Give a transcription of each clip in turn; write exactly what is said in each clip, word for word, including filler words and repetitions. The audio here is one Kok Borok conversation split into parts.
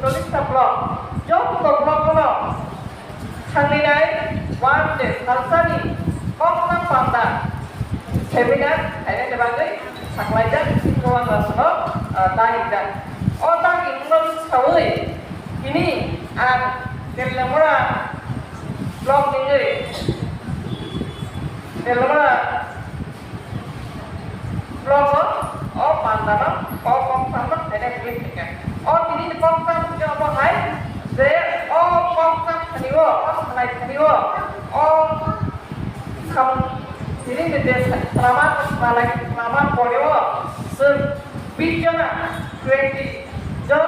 Chollish ta block, joto block-o no thangwi nai one day salsani kokna panda seminar khainani bagwi saklaijak, Bubagrasongno, ah, dagijak. O dagimungno saui tini ang Telamura block ningwi Telamura Blogo o pandano o kokthangno khaina hinwi phaikha. O tini kokthang hwnkhe omo hai je o kokthang thani o, o salai thani o, o samung tini ni je salama, salai salama pore o chwng bish jona, twenty jon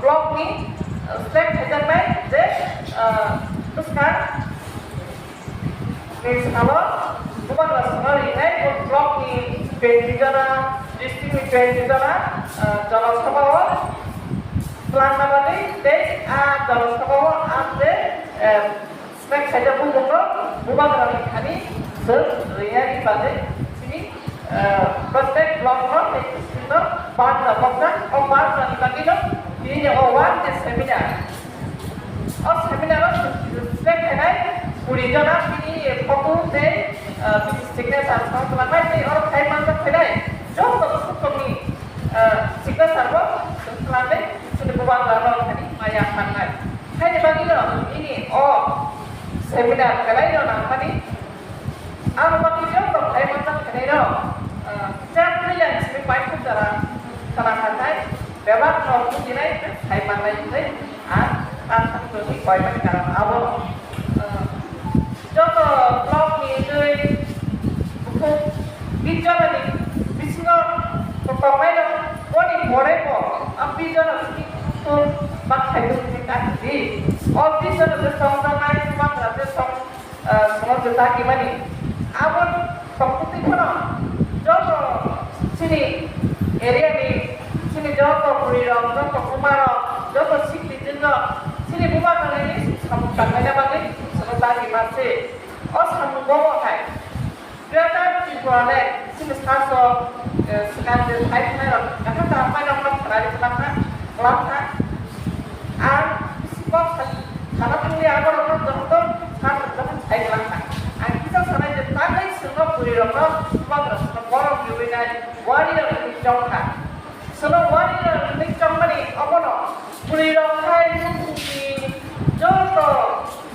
block ni select khaijaknai je, ah, bwskang Ni salo Bubagrasongno rinai block ni twenty jona, district ni twenty jona, ah, jona sabha o twlangna bagwi tei a jona sabha o ang je, eh, select khaijak bumungno Bubagrani thani chwng rinani bagwi chini, eh, protect block no tei district no barna kokjak, o barna ni bagwi no tini o one day seminar. O seminar o select khainai kuri jona bini photo tei, ah, bini signature song twlangnai tei oro khai manjak khainai joto bukhuk tongni, ah, signature bo twlangnai chini Bubagra rok thani maya phangnai. Haini bagwi no nini o seminar belai no nangmani. Ang bakti joto khai manjak khainai rok, ah, chak twi yang simi paithak jora khana khathai bebak no bujinai khai manlai hinwi ang ang tongwi koi mani karon abo, ah, joto block ni twi bukhuk bish jona ni bisingo tongnai rok boni pore bo a bish jona simi bukhuk bak khai bujinai kati di o bish jona je tongjaknai Bubagra je tong ah, somojo dagimani. Abo tongtwtwi phano joto chini area ni, chini joto bwrwi rok, joto buma rok, joto sikli jin rok, chini Bubagrani samung tangnaina bagwi sono dagima se. O samung bobo hai Greater Tipraland, chini saso, eh, swkang je phai thanai rok, kathar ta phai rok no khlai rwkha, khlakha. Ang bisi kok sal-, sana thangwi abo rokno joto sal joto sai glak kha. Ang kisa sanai je tangwi chwngno bwrwi rokno Bubagra songno borok riwi nai warrior hinwi chong kha. Chwngno warrior hinwi chongmani obono bwrwi rok hai nukhungni joto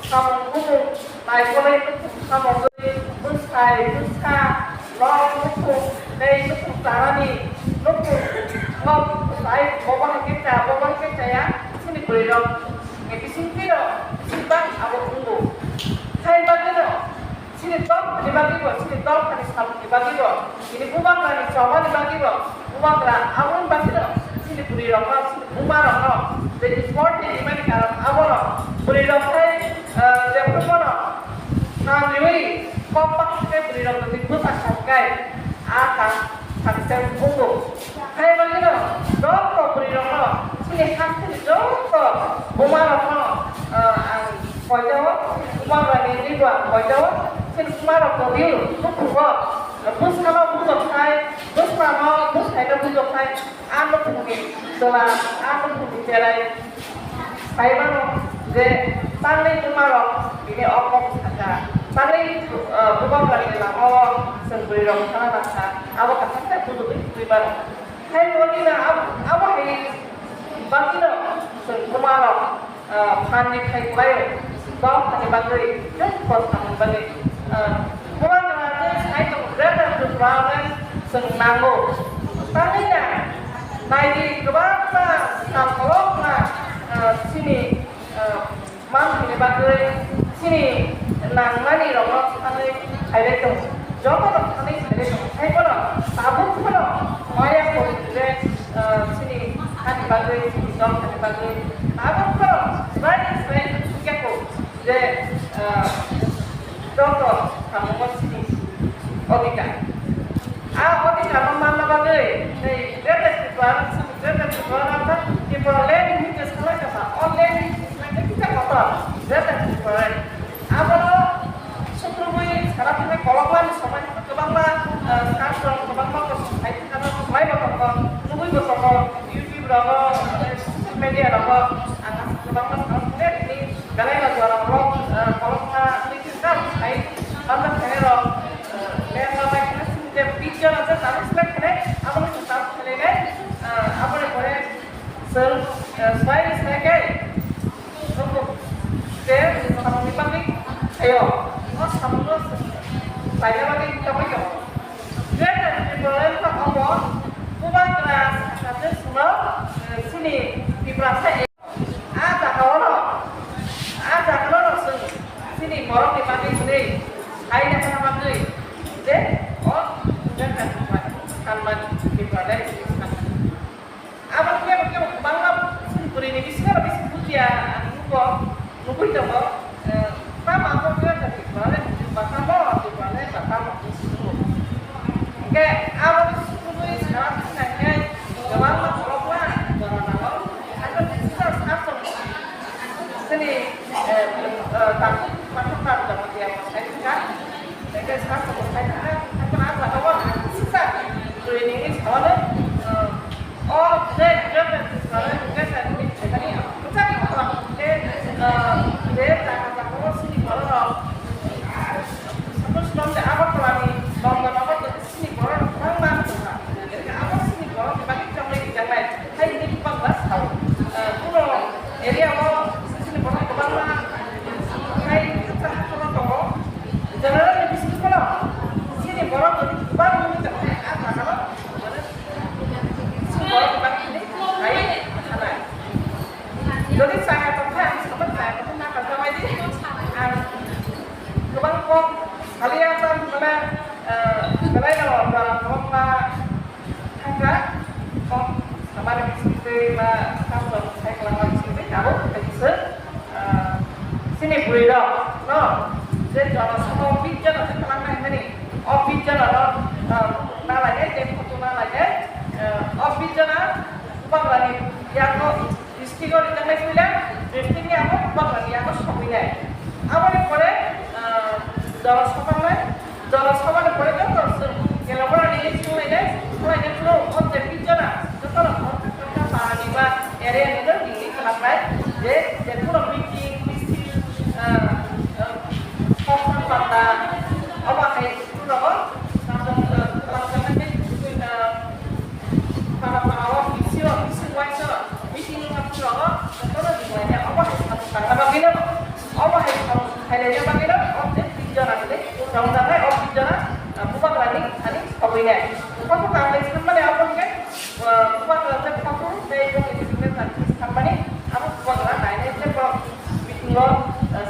samung bumung naikolwi nukhung samung twi bwsai bwsa Nok nukhung tei nukhung charani nukhung nok sai bobo hai khe cha, bobo hai khe chaya, chini bwrwi rok ni bising twi rok bising bak abo wngo. Hai bagwi no chini dopha ni bagwi bo, chini dopha ni samung ni bagwi bo, chini Bubagra ni choma ni bagwi bo, Bubagra abo ni bagwi no chini bwrwi rok no, chini buma rok no, je important ni mani karon abo no bwrwi rok hai, eh, je phuru no Nang riwi kok baksa khe bwrwi rok twi bwsa kha kai a kha success wngo. Hai bagwi no joto bwrwi rok no chini hasteni joto buma rok no, ah, ang koijao, buma rok ni ribo ang koijao, chini buma rok no riwi nukhungo bwsano bujok khai, bwsano bwsai no bujok khai, a nukhungni chwla, a nukhungni cherai. Sai mano je tangwi buma rok bini o kok saka. Tangwi, eh, buma rok ni lama o chwng bwrwi rok sana nangkha. Abo katham khe bujugwi twi mano. Hai wngwi na ab-, abo hai bagwi no chwng buma rok, eh, phan ni khai kwlai o. Kok hani bagwi, just kok samung bagwi. Eh, buma rok na je sai tong Greater Tripura o chwng nango. Tangwi na Naidi kwbangma sal kolokma, ah, chini, ah, manthokni bagwi chini nangnani rokno thangwi khailai tongo. Jotono thangwi khailai tongo. Hai bono tabuk phano maya kori je, ah, chini hani bagwi, chini dophani bagwi tabuk phano swbai swbai wngya kho je, ah, joto samungo chini odhikar. A odhikar no manna bagwi tei Greater Tripura, Greater Tripura no Tripura land hinwi salai kha, o land hinwi salai kha kisa kotor Greater Tripura. Abono sukrubwi sana thangwi kolokmani somoi kwbangma, eh, sir rok kwbangma kosong khai thangma swmai bo tongo, nugwi bo tongo, YouTube rogo, eh, social Media rogo ang aswk kwbangma samung khe tini belai no jora rok, eh, kolokma twi twi kha sai banda khainai rok, eh, lerma bai khe sini je picture no je tabuk select khainai, abo no chwng tabuk khainai, eh, aboni pore chwng, eh, swbai swbai khe nukung je samung ni bagwi thaio, o samung no chwng khlaina bagwi tongwi tongo. Greater Tipraland kha omo bubagra sakha je chwngno, eh, chini Tiprasa A jaga o no, a jaga o no chwng chini borok ni bagwi hwnwi hai lekha na bagwi je o Greater Tipraland Tipraland. Abo kebo kebo kwbangma chini bwrwi ni bisingo bisi bujiya ang nugo, nugwi tongo. Eh, tamo abo Greater Tipraland ni bakamo, Tipraland bakamo. Hingke abo ni sukului sana thangkhe kwbangma borok la jora nango. Abo ni sisa sasong chini, eh, eh, takhuk pathak tar jora tiya mo sai thangkha. Hingke sasong mo sai thangkha. Abo na jora o sisa training ni sawano, eh, o je Greater Tipraland ni Greater ni khaimani bwsani hor je, eh, je jaga jaga o chini borok rok, Suppose, tong de Agartala ni London o bo chini borok rok kwbangma wng tongkha. Abo chini borok ni bagwi chongwi rijaknai hai hwnwi kwbangma sao. Eh, kuno area o chini borok kwbangma hai kwchang kwchang tongo. General ni bisingtwi bono chini borok kwbang wngwi tongkha, a jaga o chini borok ni bagwi hwnwi hai thanai. Jodi chaya tongkha, ang sabai chaya tongkha, nakar jabai di. Ang Kwbang kok saliya ta mane, eh, belai no jora kwbangma thangkha, kok samani bisingtwi ba samsok sai kwlangma bisingtwi tabuk kaisa, eh, chini bwrwi rok no je jora sobo office jora se kwlangma hinmani office jora no, eh, nalainai je photo nalainai, eh, office jora bubagrani yago District o rijak nai puila, district ni abo bubagrani yago sogwi nai. Aboni pore, ah, Jana Sabha nai, Jana Sabha ni pore joto chwng Telangana ni swnglai nai, swnglai nai phuru o je pijana, joto no o kha para ni ba area ni no ringni khlak nai, je, je phuru meeting, misil, ah, ah, kok panda, obo hai phuru rogo, ah, ah, Para para o bisi o bisi waisa meeting wngkha phuru o jotono ringlainai obo hai samung tangna bagwino obo hai samung khailaina bagwino o je tin jona hwnwi rwngjaknai o tin jona bubagrani thani sogwinai. Kok kok ang lai sammani abo hwnkhe bubagra je kok tei bongni signature thani sammani abo bubagra nainai je borok meeting o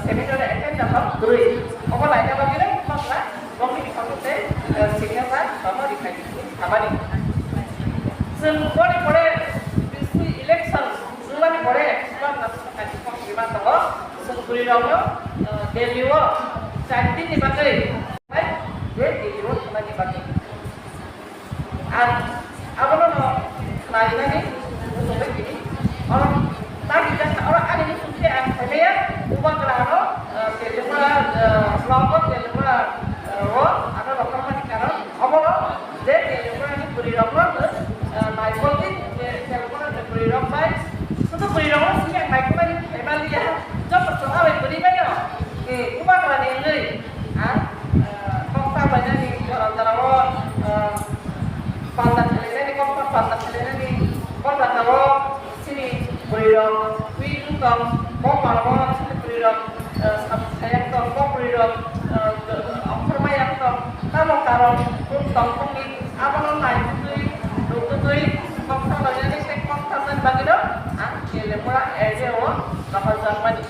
seminar attend wngkha kwrwi obo naina bagwino bubagra Bongni bwskango tei, eh, signature tamo rikhaidi hinwi samani. Chwng boni pore bisi election wngmani pore chwng naisingsa kaisa kok rima tongo. Chwng bwrwi rokno, eh, Delhi o char din ni bagwi, hai, je Delhi o thangnani bagwi. Ang Abono no khlainani muchungwi tini. Oro tagi jasa oro ani muchung khe ang khaimaya bubagra ano, eh, Telangana, eh, block o Telangana, eh, o ano rokhormani karon obono je Telangana ni bwrwi rokno, eh, naikoldi je Telangana ni bwrwi rok bai sudu bwrwi rokno sini ang naikolmani khaimaliya joto chwng abai bwrwi bai no, eh, bubagra ni wngwi ang, eh, kok ta bainani jora jora o, eh, Panda khalainani kokno panda khalainani o jaga o chini bwrwi rok twi wng tong, bo paro o chini bwrwi rok, eh, samung saya wng tong, bo bwrwi rok, eh, ongkhor maya wng tong, tamo karon wng tong wngwi abono nai wngwi rwgwi kok salainani tei kok tamnani bagwino ang Telangana area o rohorjakmani.